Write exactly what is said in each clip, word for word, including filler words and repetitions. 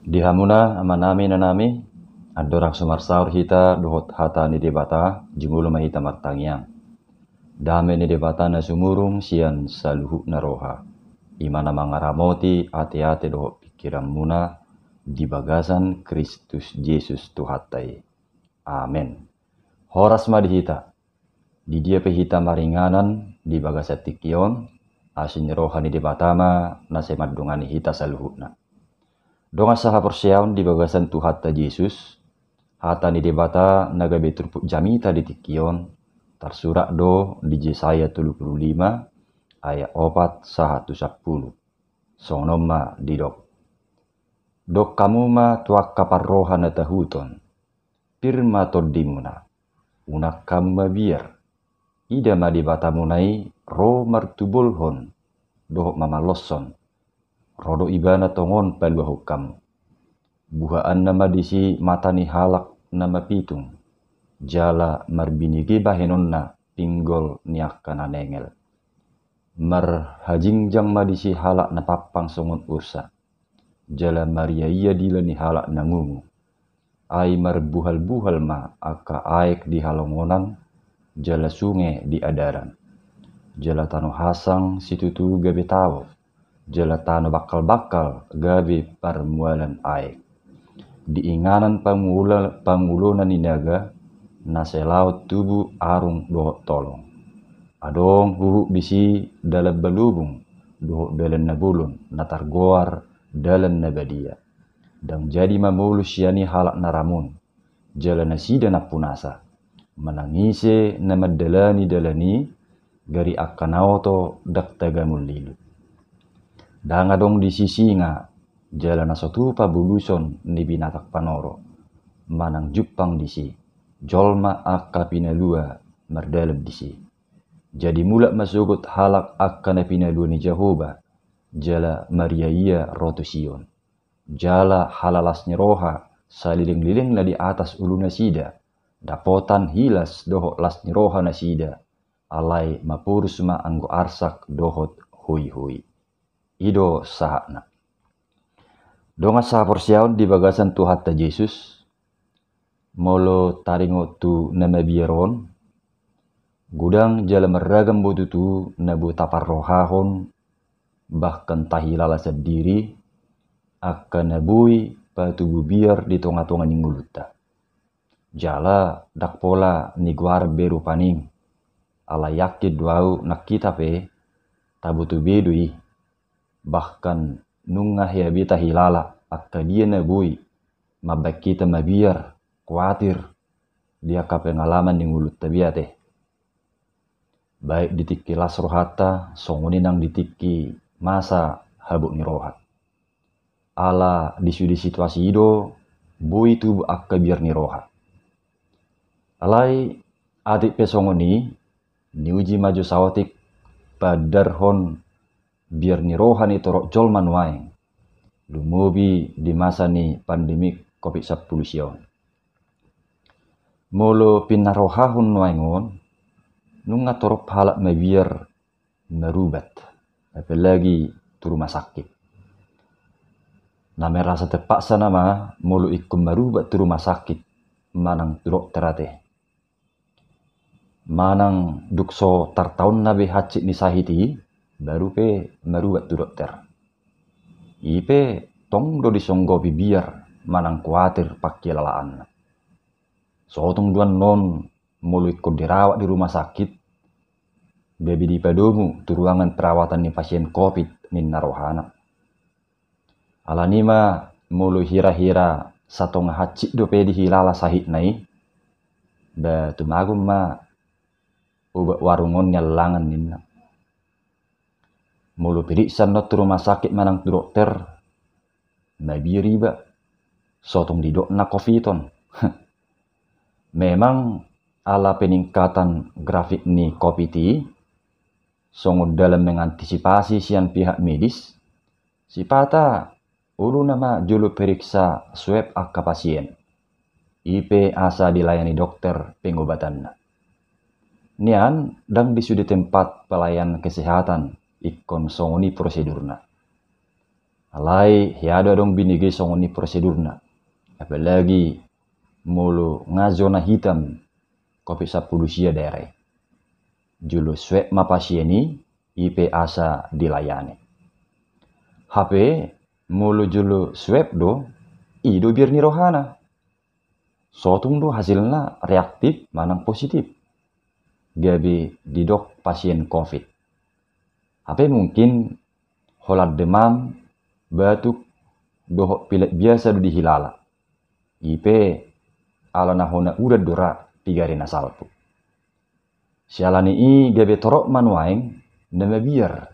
Di hamuna amanami, inanami, andorang so marsaor hita dohot hata ni Debata, jumolo ma hita martangiang. Dame ni Debata na sumurung sian saluhutna roha, i ma na mangaramoti ateate dohot pingkiranmuna di bagasan Kristus Jesus Tuhanta i. Amen. Horas ma di hita. Di dia pe hita maringanan di bagasan tingki on, asi ni roha ni Debata ma na sai mandongani hita saluhutna. Dongan sahaporseaon di bagasan Tuhanta Jesus, hata ni Debata na gabe turpuk jamita di tingki on, tarsurat do di Jesaya tolu pulu lima ayat opat sahat tu sampulu. Songon on ma didok. Dok hamu ma tu angka parroha na tahuton, pir ma tondimuna, unang hamu mabiar. Ida ma Debatamuna i ro martubolhon dohot mamaloshon, ro do Ibana tongon paluahon hamu. Buhaanna ma disi mata ni halak na mapitung, jala marbinege bahenonna pinggol ni angka na nengel. Marhajingjang ma disi halak na pampang songon ursa, jala mariaia dila ni halak na ngungu. Ai marbuhalbuhal ma angka aek di halongonan, jala sunge di adaran. Jala tano hasang situtu gabe tao, jala tano bangkalbangkal gabe parmualan aek. Di inganan pangula-, pangulona ni naga, na sai laho tubu arung dohot tolong. Adong huhut disi dalan balubung dohot dalan na bolon, na targoar dalan na badia. Ndang jadi mamolus sian i halak na ramun, jala nasida nampunasa. Manang ise na mandalani dalan i, gari angka na oto ndang tagamon lilu. Ndang adong disi singa, jala na so tupa buluson ni binatang panoro. Manang jumpang disi, jolma angka pinalua mardalan disi. Jadi mulak ma sogot halak angka na pinalua ni Jahowa, jala mariaia ro tu Sion. Jala halalas ni roha salelenglelengna di atas ulunasida, dapotan hilas dohot las ni roha nasida, alai maporus ma anggo arsak dohot hoihoi. I do sahatna. Dongan sahaporseaon di bagasan Tuhanta Jesus, molo taringot tu na mabiar on, godang jala marragam do tutu na boi taparrohahon, bahkan tahilala sandiri, angka na boi patubu biar di tongatonga ni ngolunta. Jala ndang pola nigoaran be rupani, alai yakin do ahu nang hita pe taboto be do i. Bahkan nunga hea be tahilala angka dia na boi mambaen hita mabiar, kuatir, di angka pengalaman ni ngolunta be ate. Baik di tingki las rohanta, songon i nang di tingki masa habot ni roha. Ala di sude situasi i do boi tubu angka biar ni roha. Alai atik pe songon i, niuji ma jo saotik padarhon biar ni roha ni torop jolma nuaeng, lumobi di masa ni pandemi covid sampulu sia on. Molo pinarrohahon nuaeng on, nunga torop halak mabiar marubat, apalagi tu rumah sakit. Na merasa terpaksa nama molo ingkon marubat tu rumah sakit manang tu dokter ate. Manang dung so tartaonna be hansit ni sahit i, baru pe marubat tu dokter. I pe tong do disonggopi biar manang kuatir pangkilalaanna. Sotung do annon molo ingkon dirawat di rumah sakit, gabe dipadomu tu ruangan perawatan ni pasien covid ninna rohana. Alani ma molo hirahira satonga hansit dope dihilala sahitna i, ba tumagon ma obat warung on ni allangan ninna. Molo piriksa annon tu rumah sakit manang tu dokter, mabiar iba, sotung didokna covid on. Memang ala peningkatan grafik ni covid i, songon dalan mengantisipasi sian pihak medis, sipata olo nama jolo periksa swab angka pasien. I pe asa dilayani dokter pengobatanna. Nian ndang di sude tempat pelayanan kesehatan ingkon songon i prosedurna. Alai hea do adong binege songon i prosedurna. Apalagi molo nga zona hitam covid sampulu sia daerah i. Jolo swab ma pasien i, i pe asa dilayani. Hape molo jolo swab do, i do biar ni rohana. Sotung do hasilna reaktif manang positif. Gabe didok pasien covid. Hape mungkin holan demam, batuk, dohot pilek biasa do dihilala. I pe ala na hona udan do ra pigari na salpu. Siala ni i gabe torop ma nuaeng na mabiar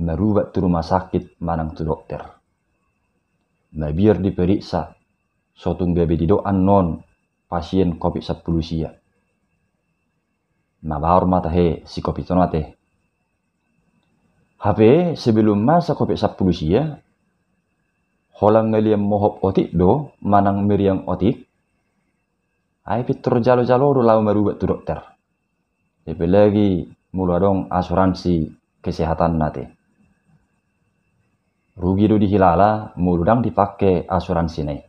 marubat tu rumah sakit manang tu dokter. Mabiar diperiksa, sotung gabe didok annon pasien covid sampulu sia. Mabaor ma tahe si covid on ate. Hape sebelum masa covid sampulu sia, holan ngalian mohop otik do manang meriang otik, ai pintor jalo-jalo do laho marubat tu dokter. Apalagi molo adong asuransi kesehatanna ate. Rugi do dihilala molo ndang dipake asuransi na i.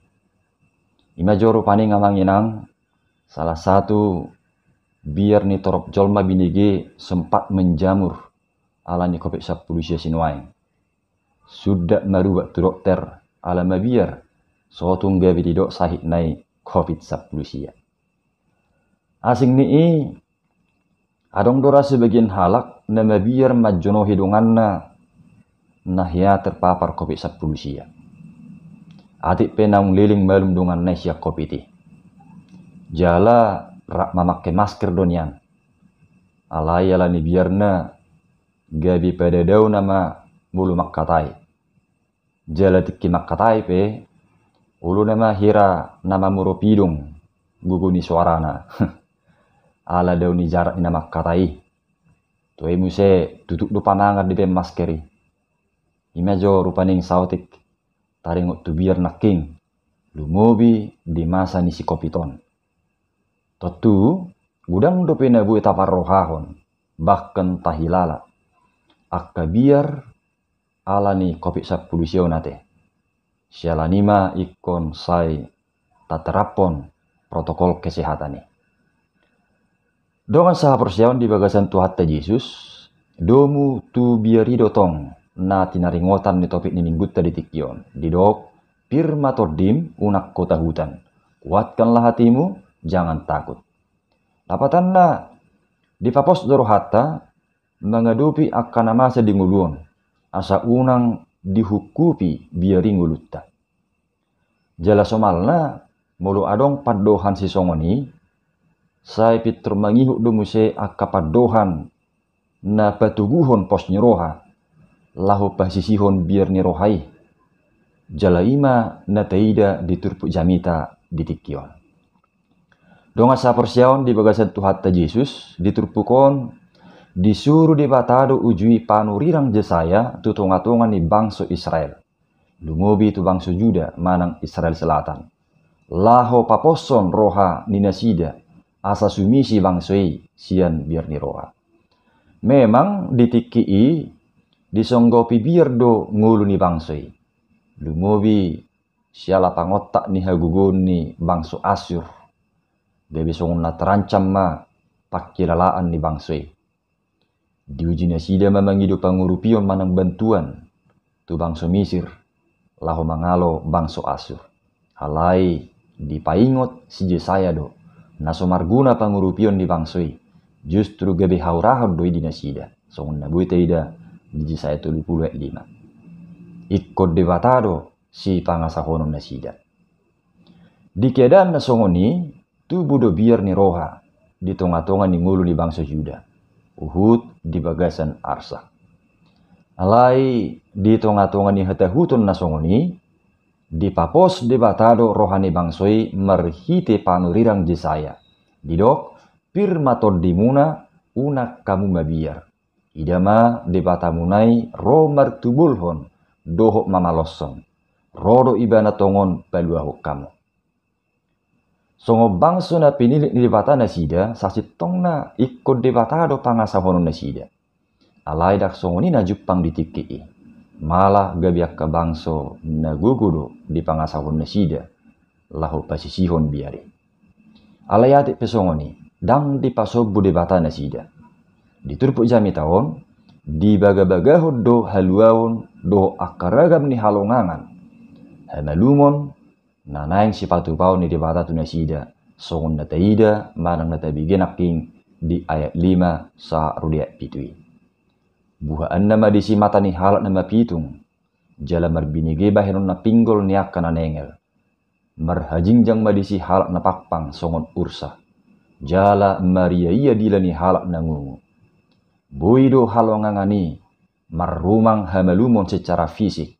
I ma jo rupani amang inang, salah satu biar ni torop jolma binege sempat menjamur ala ni covid sampulu sia sinuaeng. Suda marubat tu dokter ala mabiar, sotung gabe didok sahit na i covid sampulu sia. Asing ni i, adong do ra sebagian halak na mabiar manjonohi donganna na hea terpapar covid sampulu sia. Atik pe naung leleng malum donganna i sian covid i. Jala rap mamake masker do nian. Alai ala ni biarna gabe padadaonna ma molo mangkatai. Jala tingki mangkatai pe, olo nama hira na mamuro pidong gogo ni soarana. Ala dao ni jarak ni na mangkatai i. Toe muse tutup do pamangan dibaen masker i. I ma jo rupani saotik taringot tu biar nangkin, lumobi di masa ni si covid on. Tontu godang dope na boi taparrohahon, bahkan tahilala angka biar ala ni covid sampulu sia on ate. Siala ni i ma ingkon sai tateraphon protokol kesehatan i. Dongan sahaporseaon di bagasan Tuhanta Jesus, domu tu biar i do tong na tinaringotan ni topik ni minggunta di tingki on. Didok, pir ma tondim, unang ho tahutan. Kuatkanlah hatimu, jangan takut. Lapatanna, dipapos do rohanta mangadopi angka na masa di ngolu on, asa unang dihungkupi biar i ngolunta. Jala somalna, molo adong pandohan sisongon i, sai pintor mangihut do muse angka pandohan na patoguhon pos ni roha, laho pasisihon biar ni roha i. Jala i ma na taida di turpuk jamita di tingki on. Dongan sahaporseaon di bagasan Tuhanta Jesus, di turpuk on disuru Debata do uju i panurirang Jesaya tu tonga-tonga ni bangso Israel, lumobi tu bangso Juda manang Israel Selatan, laho paposhon roha ni nasida, asa sumisi bangso i sian biar ni roha. Memang di tingki i disonggopi biar do ngolu ni bangso i, lumobi siala pangontak ni hagogoon ni bangso Asyur. Gabe songon na terancam ma pangkilalaan ni bangso i. Diuji nasida ma mangido pangurupion manang bantuan tu bangso Misir, laho mangalo bangso Asyur. Alai dipaingot si Jesaya do, na so marguna pangurupion ni bangso i, justru gabe haurahon do i di nasida, songon na boi taida di Jesaya tolu pulu ayat lima. Ingkon Debata do sipangasahonon nasida. Di keadaan na songon i, tubu do biar ni roha di tonga-tonga ni ngolu ni bangso Juda, huhut di bagasan arsak. Alai di tonga-tonga ni hatahuton na songon i, dipapos Debata do roha ni bangso i marhite panurirang Jesaya. Didok, pir ma tondimuna, unang hamu mabiar. Ida ma Debatamuna i ro martubolhon dohot mamaloshon. Ro do Ibana tongon paluahon hamu. Songon bangso na pinillit ni Debata nasida, sasintongna ingkon Debata do pangasahonon nasida. Alai ndang songon i na jumpang di tingki i. Malah gabe angka bangso na gogo do dipangasahon nasida laho pasisihon biar i. Alai atik pe songon i, ndang dipasombu Debata nasida. Di turpuk jamita on, dibagabagahon do haluaon dohot angka ragam ni halongangan, hamalumon, na naeng sipatupaon ni Debata tu nasida, songon na taida manang na tabege nangkin di ayat lima sahat ro di ayat pitu i. Buhaanna ma disi mata ni halak na mapitung, jala marbinege bahenon na pinggol ni angka na nengel. Marhajingjang ma disi halak na pangpang songon ursa, jala mariaia dila ni halak na ngungu. Boi do halongangan i marrumang hamalumon secara fisik,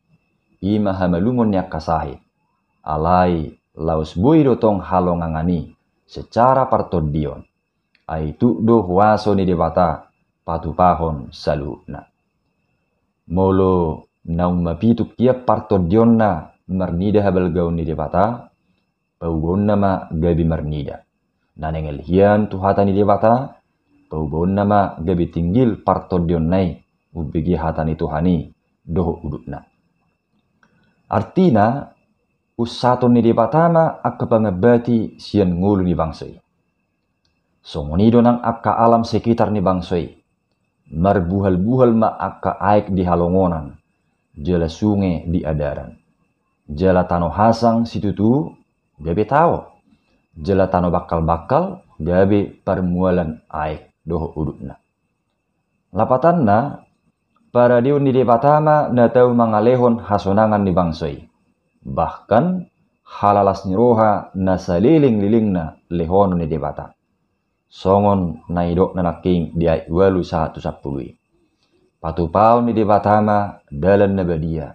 i ma hamalumon ni angka sahit. Alai laos boi do tong halongangan i secara partondion. Ai tuk do huaso ni Debata patupahon saluhutna. Molo naung mapitung hian partondionna marnida habalgaon ni Debata, paubaonna ma gabe marnida. Na nengel hian tu hata ni Debata, paubaonna ma gabe tinggil partondionna i umbege hata ni Tuhan i dohot udutna. Artina, unsaton ni Debata ma angka pangambati sian ngolu ni bangso i. Songon i do nang angka alam sekitar ni bangso i. Marbuhalbuhal ma angka aek di halongonan, jala sunge di adaran. Jala tano hasang situtu gabe tao, jala tano bangkalbangkal gabe parmualan aek dohot udutna. Lapatanna, paradeon ni Debata ma na tau mangalehon hasonangan ni bangso i. Bahkan, halalas ni roha na salelenglelengna lehonon ni Debata. Songon na nidokna nangkin di ayat ualu sahat tu sampulu i. Patupaon ni Debata ma dalan na badia,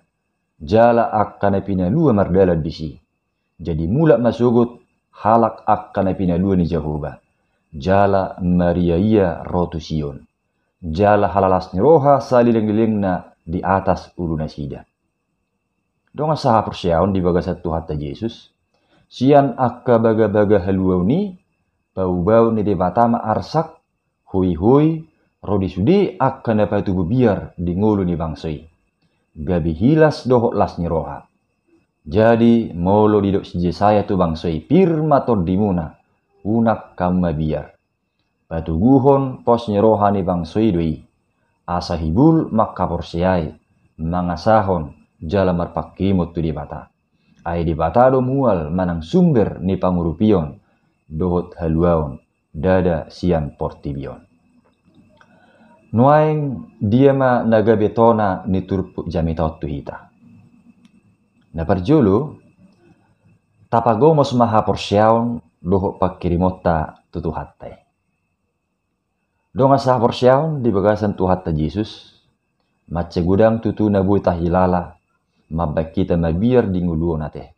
jala angka na pinalua mardalan disi. Jadi mulak ma sogot halak angka na pinalua ni Jahowa, jala mariaia ro tu Sion, jala halalas ni roha salelenglelengna di atas ulu nasida. Dongan sahaporseaon di bagasan Tuhanta Jesus, sian angka bagabaga haluaon i, paubaon ni Debata ma arsak, hoihoi, ro di sude angka na patubu biar di ngolu ni bangso i. Gabe hilas dohot las ni roha. Jadi, molo didok si Jesaya tu bangso i, pir ma tondimuna, unang hamu mabiar. Patuguhon pos ni roha ni bangso i do i, asa hibul mangkaporseai, mangasahon jala marpangkimon tu Debata. Ai Debata do mual manang sumber ni pangurupion dohot haluaon, ndada sian portibi on. Nuaeng dia ma na gabe tona ni turpuk jamita on tu hita? Na parjolo, tapagomos ma haporseaon dohot pangkirimonta tu Tuhanta i. Dongan sahaporseaon di bagasan Tuhanta Jesus, mansai godang tutu na boi tahilala mambahen hita mabiar di ngolu on ate.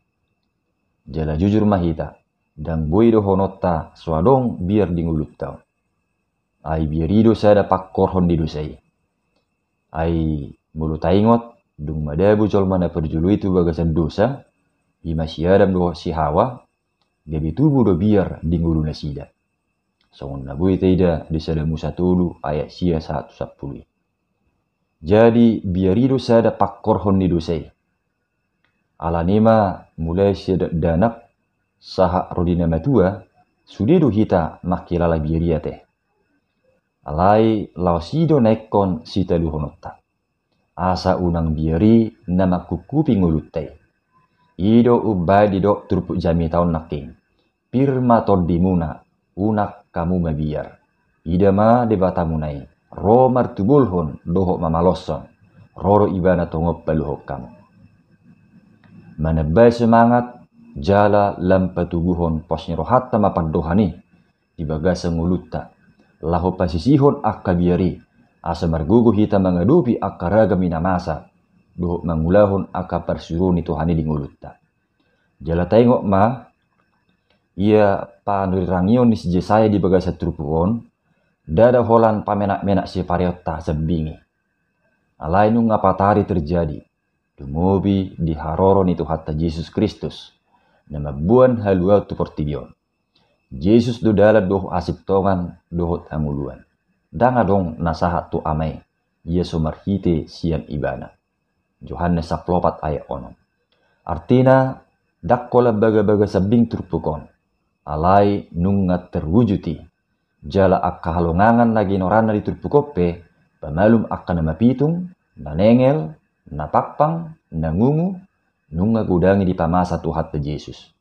Jala jujur ma hita, ndang boi dohononta so adong biar di ngolunta on. Ai biar i do sada pangkorhon ni dosa i. Ai molo taingot, dung madabu jolma na parjolo i tu bagasan dosa, i ma si Adam dohot si Hawa, gabe tubu do biar di ngolu nasida. Songon na boi taida di Sada Musa tolu ayat sia sahat tu sampulu i. Jadi biar i do sada pangkorhon ni dosa i. Alani ma mulai sian dakdanak sahat ro di na matua, sude do hita mangkilala biar i ate. Alai laos i do na ingkon sitaluhononta. Asa unang biar i na mangkungkupi ngolunta i. I do umbahen didok turpuk jamita on nangkin. Pir ma tondimuna, unang hamu mabiar. Ida ma Debatamuna i, ro martubolhon dohot mamaloshon, ro do Ibana tongon paluahon hamu. Manambai semangat, jala lam patuguhon pos ni rohanta ma pandohan i di bagasan ngolunta, laho pasisihon angka biar i, asa margogo hita mangadopi angka ragam ni na masa dohot mangulahon angka parsuruon ni Tuhan i di ngolunta. Jala taingot ma, ia panurirangihon ni si Jesaya di bagasan turpuk on, ndada holan pamenakmenak sipareonta sambing i. Alai nunga patari terjadi, lumobi di haroro ni Tuhanta Jesus Kristus, na mamboan haluaon tu portibi on. Jesus do dalan dohot hasintongan dohot hangoluan. Ndang adong na sahat tu Ama i, ia so marhite sian Ibana. Johannes saplopat ayat onom. Artina, ndang holan bagabaga sambing turpuk on, alai nunga terwujud i. Jala angka halongangan na ginoranna di turpuk on pe, pamalum angka na mapitung, na nengel, na pangpang, na ngungu, nunga godang i dipamasa Tuhanta Jesus.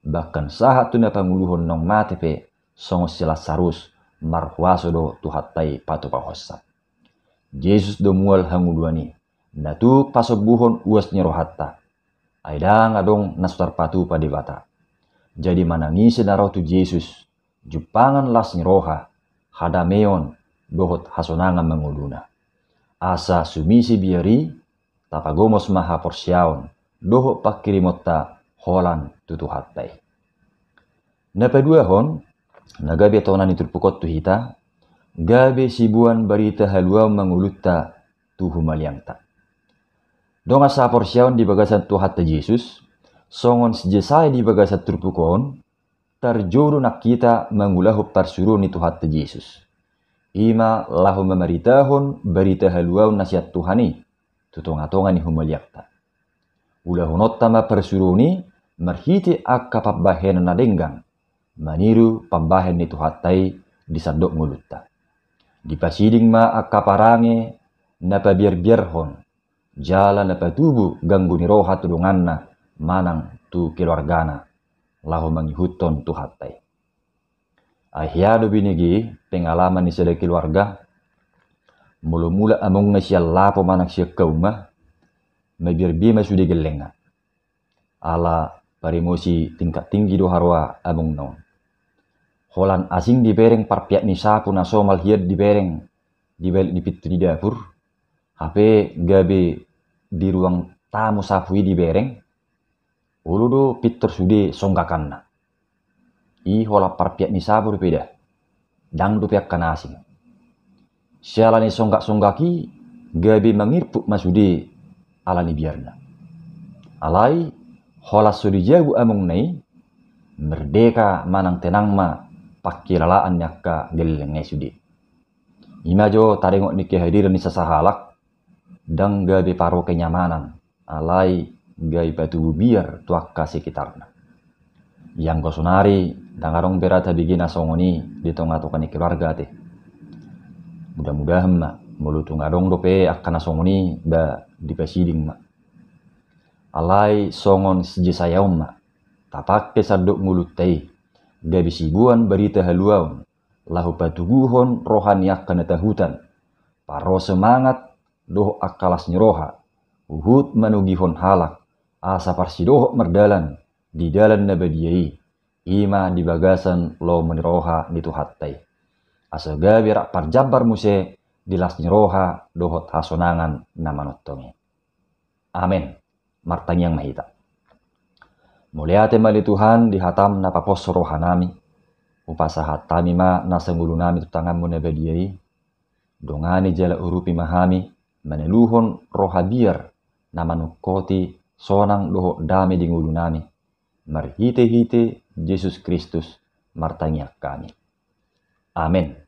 Bahkan sahat tu na panguluhon naung mate pe, songon si Lasarus, marhuaso do Tuhanta i patupahonsa. Jesus do mual hangoluan i, na tuk pasombuhon uas ni rohanta. Ai ndang adong na so tarpatupa Debata. Jadi manang ise na ro tu Jesus, jumpangan las ni roha, hadameon, dohot hasonangan mangoluna. Asa sumisi biar i, tapagomos ma haporseaon, dohot pangkirimonta holan tu Tuhanta i. Na paduahon, na gabe tona ni turpuk on tu hita, gabe siboan barita haluaon mangolunta tu humaliangta. Dongan sahaporseaon di bagasan Tuhanta Jesus, songon si Jesaya di bagasan turpuk on, tarjou do nang hita mangulahon parsuruon ni Tuhanta Jesus. I ma laho mamaritahon barita haluaon na sian Tuhan i, tu tongatonga ni humaliangta. Ulahononta ma parsuruon i marhite angka pambahenan na denggan, maniru pambahen ni Tuhanta i di sandok ngolunta. Dipasiding ma angka parange na pabiarbiarhon, jala na patubu ganggu ni roha tu donganna manang tu keluargana, laho mangihuthon Tuhanta i. Ai hea do binege pengalaman ni sada keluarga, molo mulak amongna sian lapo manang sian hauma, mabiarbiar ma sude gellengna. Ala paremosi tingkat tinggi do haroa amongna on. Holan asing dibereng parpeak ni sapu na somal hian dibereng di balik ni pintu ni dapur, hape gabe di ruang tamu sapu i dibereng, olo do pintor sude songgakanna. I holan parpeak ni sapu dope da, ndang dope angka na asing. Siala ni songgak-songgak i gabe mangirpuk ma sude ala ni biarna. Alai holan so dijabu amongna i, merdeka manang tenang ma pangkilalaan ni angka gellengna i sude. I ma jo taringot ni kehadiran ni sasahalak, ndang gabe paro kenyamanan, alai gabe patubu biar tu angka sekitarna. Ianggo sonari ndang adong berata bege na songon i di tongatonga ni keluarga ate. Mudah-mudahan ma, molo tung adong dope angka na songon i, ba dipasiding ma. Alai songon si Jesaya on ma, tapangke sandok ngolunta i, gabe siboan barita haluaon, laho patuguhon roha ni angka na tahutan, paro semangat, dohot angka las ni roha, huhut manogihon halak, asa parsidohot mardalan di dalan na badia i, i ma di bagasan lomo ni roha ni Tuhanta i. Asa gabe rap parjambar muse di las ni roha dohot hasonangan na manongtong i. Amen. Martangiang ma hita. Mauliate ma ale Tuhan di hatam na papos rohanami, hupasahat hami ma nasa ngolunami tu tanganmu na badia i, dongani jala urupi ma hami, manaluhon roha biar na manungkoti sonang dohot dame di ngolunami, marhitehite Jesus Kristus martangiang hami. Amen.